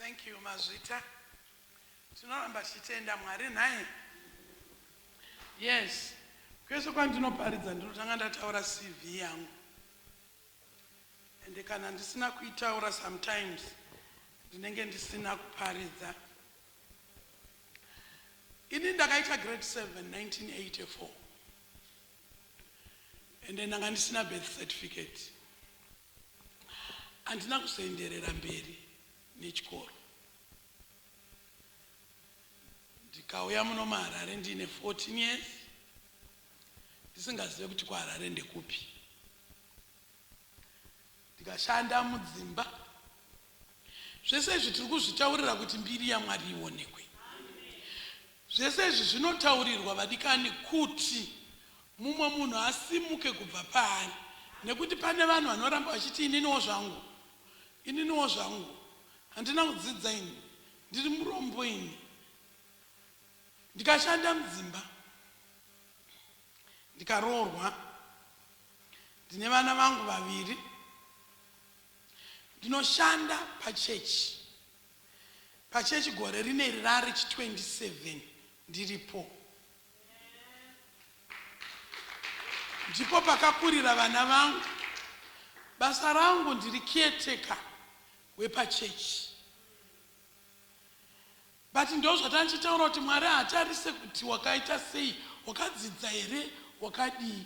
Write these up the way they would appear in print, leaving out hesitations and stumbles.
Thank you mazvita. Tinoramba tichitenda Mwari nhai. Yes. Kwese kwandinoparidza ndinotanga ndataura CV yangu. Ende kana ndisina kuitaura sometimes ndinenge ndisina kuparidza. Ini ndakaita grade 7 1984. Ende ndanga ndisina birth certificate. Handina kuzoenderera mberi nechikoro. Ndikauya muno muHarare ndiine 14 years ndisingazive kuti kuHarare ndekupi. Ndikashanda mudzimba. Zvese izvi tiri kuzvitaurira kuti mbiri yaMwari ionekwe. Zvese izvi zvinotaurirwa vadikani kuti mumwe munhu asimuke kubva paari nekuti pane vanhu vanoramba vachiti ininiwo zvangu, ininiwo zvangu, handina kudzidza ini, ndiri murombo ini. Ndikashanda mudzimba, ndikaroorwa, ndine vana vangu vaviri, ndinoshanda pachechi. Pachechi gore rineri rarechi 27 ndiripo. Ndipo pakakurira vana vangu. Basa rangu ndiri caretaker wepachechi. But ndozvatandichitaura kuti Mwari haatarise kuti wakaita sei, wakadzidza here, wakadii.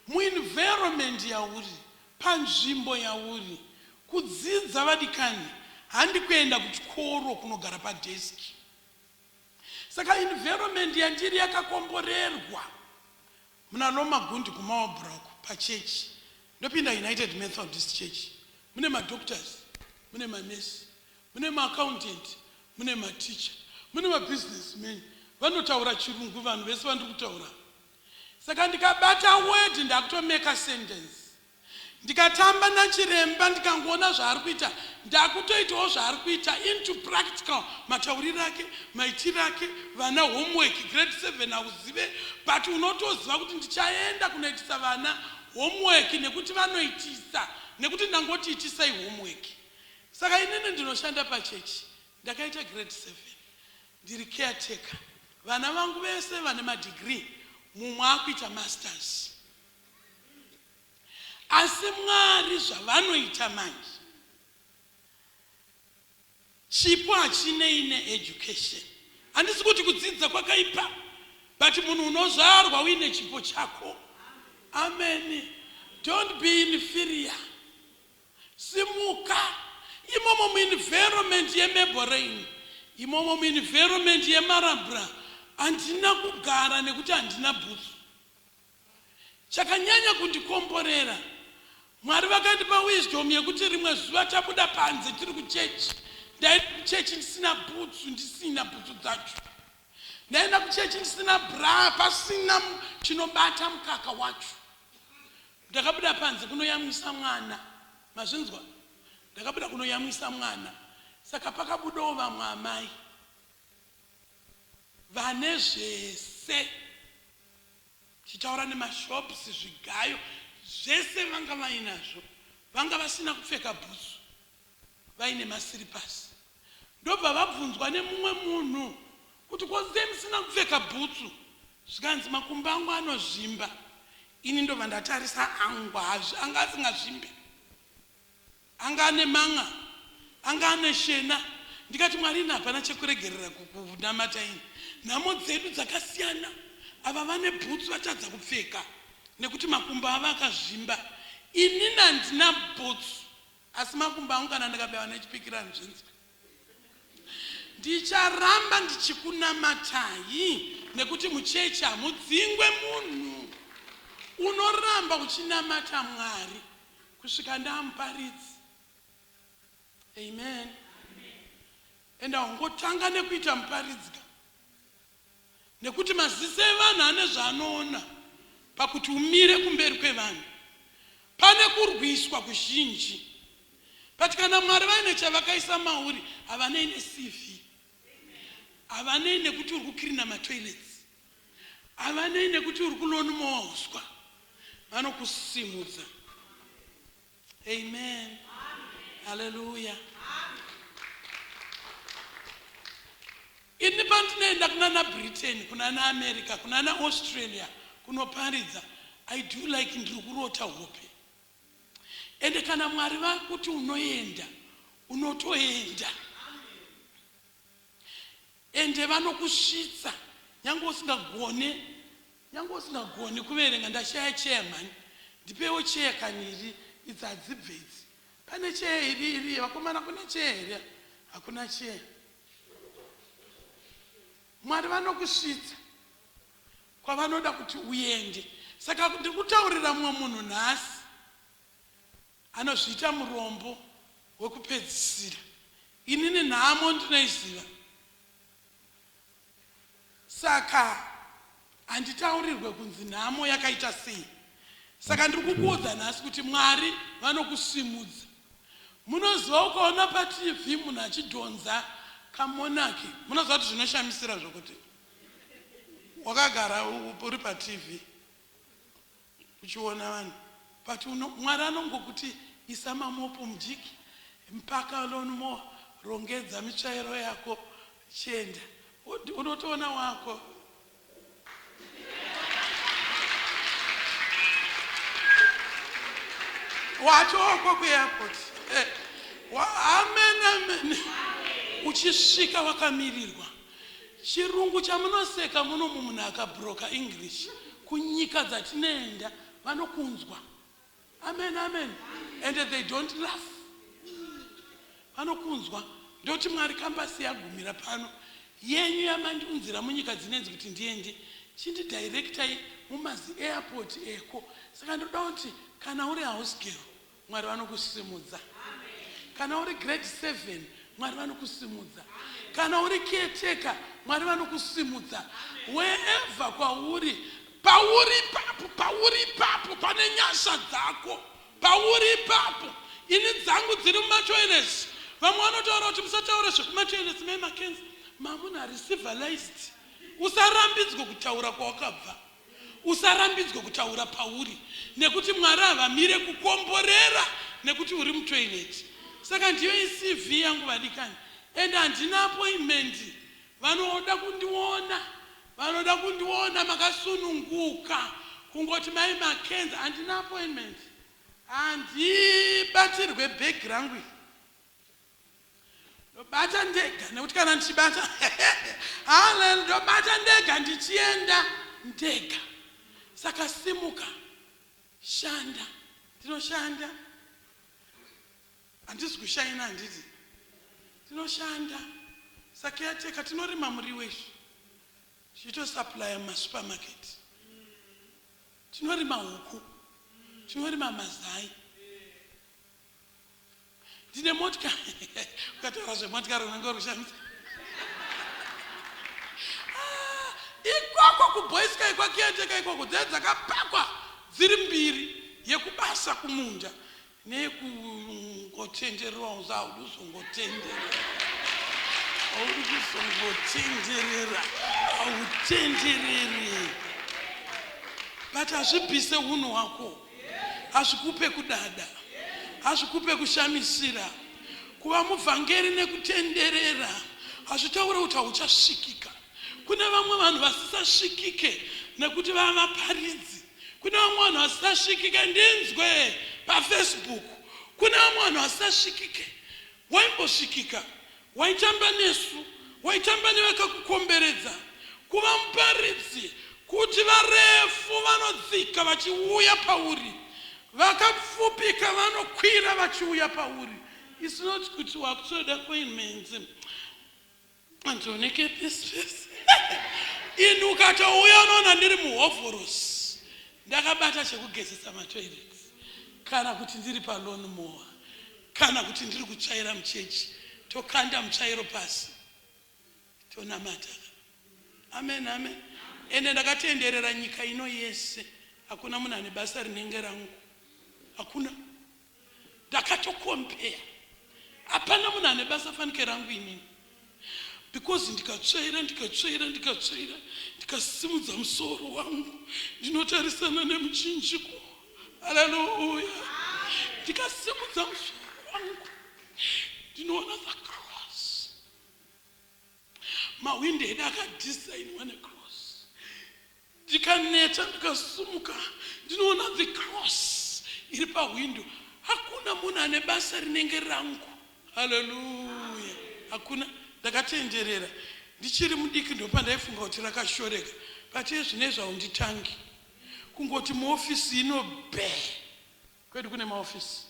Muenvironment yauri, panzvimbo yauri, kudzidza vadikani handi kuenda kuchikoro kunogara padesk. Saka environment yandiri yakakomborerwa muna Lomagundi kuMarlborough pachechi. Ndopinda United Methodist Church. Mune madoctors, mune manurse, mune maaccountant, mune mateacher, mune mabusinessmen. Vanotaura chirungu vanhu vese vandiri kutaura. Saka ndikabata word ndakutomeka sentence. Ndikatamba nachiremba ndikangoona zvaari kuita ndakutoitawo zvaari kuita into practical matauriro ake maitiro ake vana homework grade 7 hauzive but unotoziva kuti ndichaenda kunoitisa vana homework nekuti vanoitisa nekuti ndangoti itisai homework saka inini ndinoshanda pachechi ndakaita grade 7 ndiri caretaker vana vangu vese vane madegree mumwe akuita masters Asi Mwari zvavanoita manje, chipo hachinei needucation. Handisi kuti kudzidza kwakaipa, but munhu unozvarwa uine chipo chako. Amen. Don't be inferior. Simuka imomo muenvironment yeMabelreign, imomo muenvironment yeMarabra, handina kugara nekuti handina bhutsu. Chakanyanya kundikomborera, Mwari vakandipa wisdom yekuti rimwe zuva tabuda panze tiri kuchechi, ndaenda kuchechi ndisina bhutsu, ndisina bhutsu dzacho. Ndaenda kuchechi ndisina bra, pasina chinobata mukaka wacho. Ndakabuda panze kunoyamwisa mwana, mazvinzwa? Ndakabuda kunoyamwisa mwana, saka pakabudawo vamwe amai vane zvese. Tichitaura nemashops, zvigayo, zvese vanga vainazvo. Vanga vasina kupfeka bhutsu, vaine masiripasi. Ndobva vabvunzwa nemumwe munhu kuti ko sei musina kupfeka bhutsu? Zvikanzi makumbo angu anozvimba. Ini ndobva ndatarisa angu anga asingazvimbe. Anga ane man'a, anga ane shena. Ndikati, Mwari, ini hapana chekuregerera kukunamata ini. Nhamo dzedu dzakasiyana. Ava vane bhutsu vatadza kupfeka nekuti makumbo avo akazvimba. Inini handina bhutsu asi makumbo angu kana ndikabaiwa nechipikira hanzvinzwi. Ndicharamba ndichikunamatai nekuti muchechi hamudzingwe munhu. Unoramba uchinamata Mwari kusvika ndamuparidzi. Amen. Enda ungotanga nekuita muparidzi ka. Nekuti maziso evanhu ane zvaanoona pakuti umire kumberi kwevanhu. Pane kurwiswa kuzhinji. But kana Mwari vaine chavakaisa mauri havanei neCV. Havanei nekuti uri kukirina matoilets. Havanei nekuti uri kulonmowa uswa. Vanokusimudza. Amen. Hallelujah. Ini pandinoenda kunana Britain, kunana America, kunana Australia kunoparidza, I do like ndiri kurota hope. Ende kana Mwari vakuti unoenda, unotoenda. Ende vanokusvitsa nyange usingagone nyange usingagoni kuverenga. Ndashaya chair mhani, ndipewo chair kani iri idzi hadzibve idzi. Pane chair iri iri vakomana, kune chair here? Hakuna chair. Mwari vanokusvitsa kwavanoda kuti uende. Saka ndiri kutaurira mumwe munhu nhasi anozviita murombo wekupedzisira. Inini nhamo ndinoiziva. Saka handitaurirwe kunzi nhamo yakaita sei. Saka ndiri kukuudza nhasi kuti Mwari vanokusimudza. Munoziva ukaona paTV munhu achidhonza kamonaki, munoziva kuti zvinoshamisira zvokuti wakagara uri paTV uchiona vanhu but uno, Mwari anongokuti isa mamopu mujiki mpaka lawnmower, rongedza mitsvairo yako chienda, unotoona wako watoko kuairport. Eh, amen amen. Uchisvika wakamirirwa. Chirungu chamunoseka muno mumunhu akabroka English, kunyika dzatinoenda vanokunzwa. Amen amen. And they don't laugh. Vanokunzwa. Ndoti Mwari kambasi yagumira pano yenyu yamandiunzira munyika dzinenzi kuti ndiende, chindidirectai mumazi airport eko. Saka ndoda kuti kana uri house girl, Mwari vanokusimudza. Kana uri grade 7, Mwari vanokusimudza. Kana uri caretaker, Mwari vanokusimudza. Wherever kwauri, pauri ipapo, pauri ipapo pane nyasha dzako, pauri ipapo. Ini dzangu dziri mumatoilets. Vamwe vanotaura kuti musataura zvekumatoilets, Mai Mackenzie, mamunhu ari civilized. Usarambidzwe kutaura kwawakabva. Usarambidzwe kutaura pauri nekuti Mwari havamire kukomborera nekuti uri mutoilet. Saka ndiyo iCV yangu vadikani, and handina appointment. Vanoda kundiona, vanoda kundiona makasununguka kungoti Mai Mackenzie, handina appointment. Handibatirwe bag rangu iri. Ndobata ndega nekuti kana ndichibata hallelujah, ndobata ndega ndichienda ndega. Saka simuka, shanda. Ndinoshanda, handisi kushaina, handiti ndinoshanda. Saka yateka tinorima muriwo izvi tichitosupplya mumasupermarket. Tinorima huku, tinorima mazai. Ndine motikari. Ukataura zvemotikari unenge uri kushamisa. Ah, ikoko kuboysky kwakiendeka ikoko dzee dzakapakwa dziri mbiri, yekubasa kumunda neyekungotenderera. Uzaudi uzongotenderera, haudi kuzongotenderera, hautendereri, but hazvibvise unhu hwako, hazvikupe kudada, hazvikupe kushamisira. Kuva muvhangeri nekutenderera hazvitaure kuti hauchasvikika. Kune vamwe vanhu vasisasvikike nekuti vava vaparidzi. Kune vamwe vanhu vasisasvikike, ndinzwe, paFacebook. Kune vamwe vanhu vasisasvikike. Waimbosvikika, waitamba nesu, waitamba nevakakukomberedza. Kuva muparidzi kuti varefu vanodzika vachiuya pauri, vakapfupika vanokwira vachiuya pauri. It's not kuti wakutoda appointments, handioneke pesi pesi. Ini ukatouya unoona ndiri muhovhorosi ndakabata chekugezesa matoilets, kana kuti ndiri palawn mower, kana kuti ndiri kutsvaira muchechi. Tokanda mutsvairo pasi tonamata. Amen amen. Ende ndakatenderera nyika ino yese, hakuna munhu ane basa rinenge rangu, hakuna. Ndakatokompeya, hapana munhu ane basa fanike rangu inini, because ndikatsvaira, ndikatsvaira, ndikatsvaira, ndikasimudza musoro wangu, ndinotarisana nemuchinjiko. Haleluya. Ndikasimudza musoro wangu ndinoona the cross. Mahwindo edu akadhisainwa necross. Ndikaneta ndikasumuka ndinoona the cross iri pahwindo. Hakuna munhu ane basa rinenge rangu. Haleluya. Hakuna. Ndakatenderera. Ndichiri mudiki ndopandaifunga kuti rakashoreka. But ezvinezvi haunditangi. Kungoti muofisi ino bhee. Kwedu kune maofisi.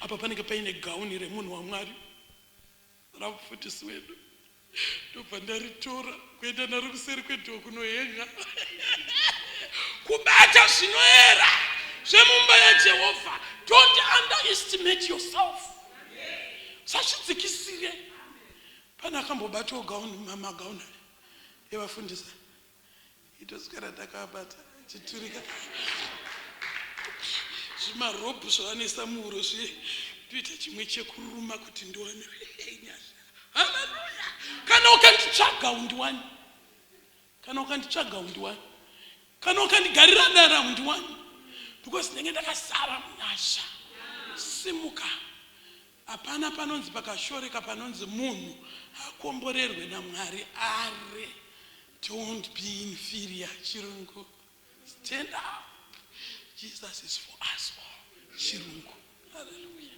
Apa panenge paine gauni remunhu waMwari. Ramufundisi wedu. Ndobva ndaritora kuenda naro kuseri kwedhoo kunohenga. Kubata zvinoera zvemumba yaJehovha. Don't underestimate yourself. Usazvidzikisire. Pane akambobatawo gauni, magauni aya evafundisi. Itoswera takabata chiturika zvimarobhu zvavanoisa muhuro zviye ndoita chimwe chekuruma kuti ndiwane nyasha. Haleluya! Kana ukanditsvaga undiwani, kana ukanditsvaga undiwani, kana ukandigarira dara undiwani, because ndenge ndakasara munyasha. Simuka. Hapana panonzi pakashoreka panonzi munhu hakomborerwe naMwari are don't be inferior chirungu stand up Jesus is for us all chirungu hallelujah.